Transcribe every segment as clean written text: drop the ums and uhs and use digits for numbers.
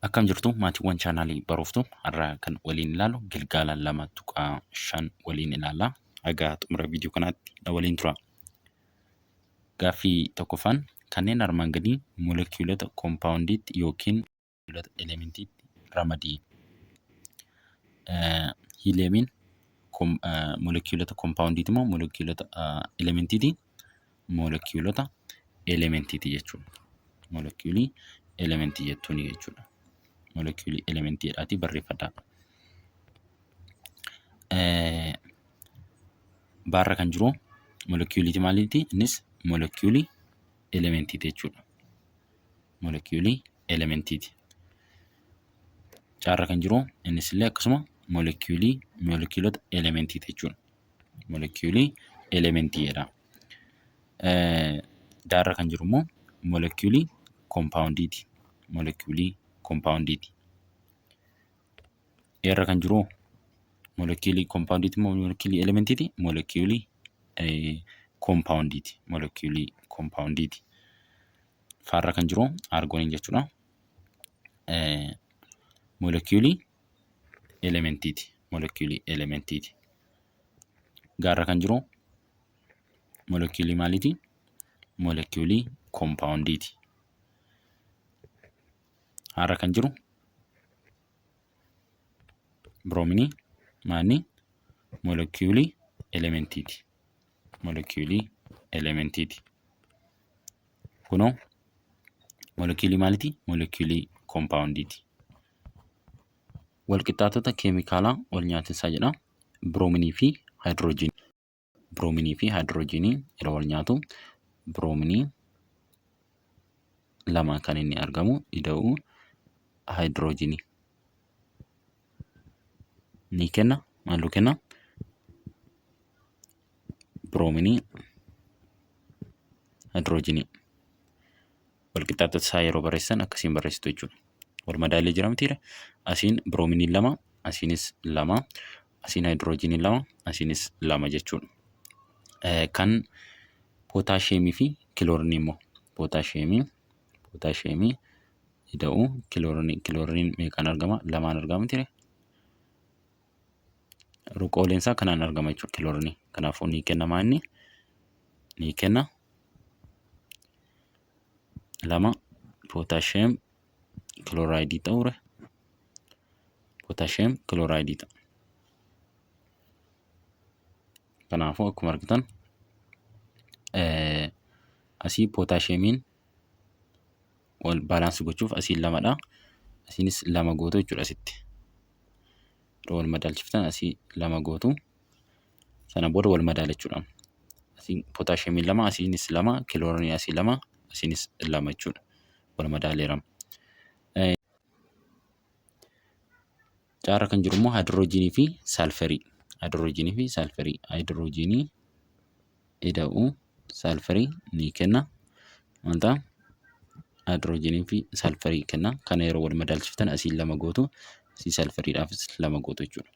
Akkam jirtu maatiiwwan chaanaalii baruuftu har'a kan waliin ilaalu gilgaala 2.5 waliin ilaalla. Haga xumura viidiyoo kanaatti na waliin tura. Gaaffii tokkoffaan kanneen armaan gadii molekiyuulota koompaawundiitti yookiin molekiyuulota elementiitti ramadi. Hiiliyeemiin molekiyuulota koompaawundiiti moo molekiyuulota elementiiti? Molekiyuulota elementiiti jechuudha. Molekiyuulii elementii jettuuni jechuudha. Molekiyuulii elementii jedhaatii barreeffadhaa. Baarra kan jiru molekiyuuliiti maaliiti? Innis molekiyuulii elementiiti jechuudha. Molekiyuulii elementiiti. Caarra kan jiru innis illee akkasuma molekiyuulii molekiyuulota elementiiti jechuudha. Molekiyuulii elementii jedha. Daarra kan jiru immoo molekiyuulii koompaawundiiti. Molekiyuulii koompaawundiiti. Eerra kan jiru molekiyuulii koompaawundiiti moo molekiyuulii elementiiti? Molekiyuulii koompaawundiiti. Molekiyuulii koompaawundiiti. Faarra kan jiru argooniin jechuudha. Molekiyuulii elementiiti. Molekiyuulii elementiiti. Gaarra kan jiru molekiyuulii maaliiti? Molekiyuulii koompaawundiiti. Haarra kan jiru biroominii maanni molekiyuulii elementiiti. Molekiyuulii elementiiti. Kunoo molekiyuulii maaliiti? Molekiyuulii koompaawundiiti. Walqixxaatota keemikaalaa wal nyaatinsaa jedha. Biroominii fi haayidroojiinii. Biroominii fi haayidroojiinii yeroo wal nyaatu biroominii lama kan inni argamu ida'uu haayidroojiinii ni kenna. Maal nu kenna? Biroominii haayidroojiinii. Walqixxaattota isaa yeroo barreessan akkasiin barreessitu jechuudha. Wal madaalee jira mitiire? Asiin biroominiin lama, asiinis lama, asiin haayidroojiniin lama, asiinis lama jechuudha. Kan pootaashiyeemii fi kiloorinii immoo pootaashiyeemii pootaashiyeemii ida'uu kiloorinii kilooriniin meeqaan argama? Lamaan argama mitiire? Ruqooleen isaa kanaan argama jechuudha kiloorinii. Kanaafuu ni kenna inni ni kenna lama pootaashiyeem kilooraayidii ta'uure pootaashiyeem kilooraayidii ta'a. Kanaafuu akkuma argitan asii pootaashiyeemiin wal baalaansi gochuuf asiin lamadha. Asiinis lama gootu jechuudha asitti. Yeroo wal madaalchiftan asii lama gootu. Sana booda wal madaala jechuudha. Asiin pootaashiyeemiin lama, asiinis lama, kilooriin asii lama, asiinis lama jechuudha. Wal madaaleera. Caarra kan jiru immoo haayidroojiinii fi saalferii. Haayidroojiinii fi saalferii. Haayidroojiinii ida'uu saalferii ni kenna. Maal ta'a? Haayidroojiinii fi saalferii kenna. Kana yeroo wal madaalchiftan asiin lama gootu, asii saalferiidhaafis lama gootu jechuudha.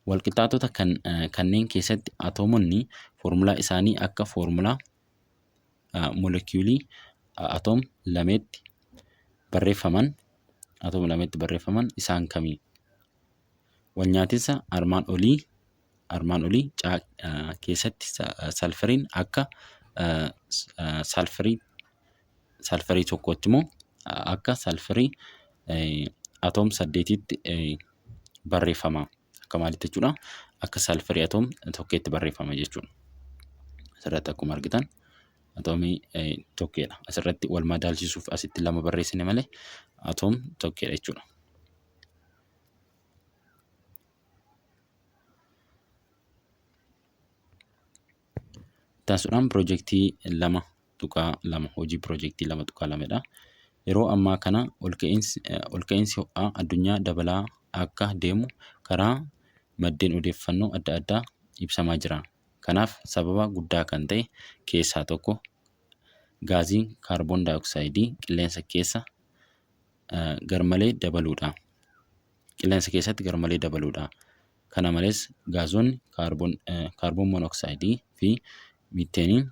Walqixxaatota kan kanneen keessatti atoomonni foormulaa isaanii akka foormulaa molekiyuulii atoom lameetti barreeffaman atoom lameetti barreeffaman isaan kamii? Walnyaatinsa armaan olii armaan olii keessatti salfariin akka salfarii salfarii tokkootti immoo akka salfarii atoom saddeetiitti barreeffama. Akka maalitti jechuudha? Akka salfarii atoom tokkeetti barreeffama jechuudha. Asirratti akkuma argitan atoomii tokkeedha. Asirratti wal madaalchisuuf asitti lama barreessine malee atoom tokkeedha jechuudha. Itti aansuudhaan piroojeektii 2.2 hojii piroojeektii 2.2 dha. Yeroo ammaa kana olka'iinsi ho'aa addunyaa dabalaa akka deemu karaa maddeen odeeffannoo adda addaa ibsamaa jira. Kanaaf sababa guddaa kan ta'e keessaa tokko gaaziin kaarboon daayooksaayidii qilleensa keessa garmalee dabaluudha. Qilleensa keessatti garmalee dabaluudha. Kana malees gaazonni kaarboon monooksaayidii fi miiteeniin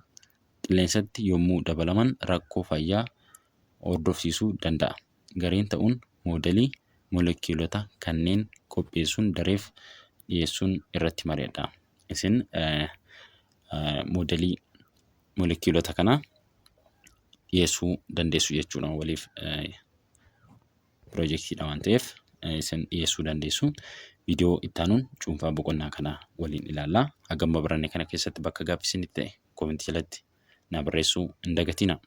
qilleensatti yommuu dabalaman rakkoo fayyaa hordofsiisuu danda'a. Gareen ta'uun moodelii moolekiyuulota kanneen qopheessuun dareef dhiyeessuun irratti mari'adhaa. Isin moodelii moolekiyuulota kanaa dhiyeessuu dandeessu jechuudha waliif, piroojeektiidha waan ta'eef isin dhiyeessuu dandeessu. Viidiyoo itti aanuun cuunfaa boqonnaa kanaa waliin ilaallaa. Hagamma baranne kana keessatti bakka gaaffii isinitti ta'e koomentii jalatti na barreessuu hin dagatinaa.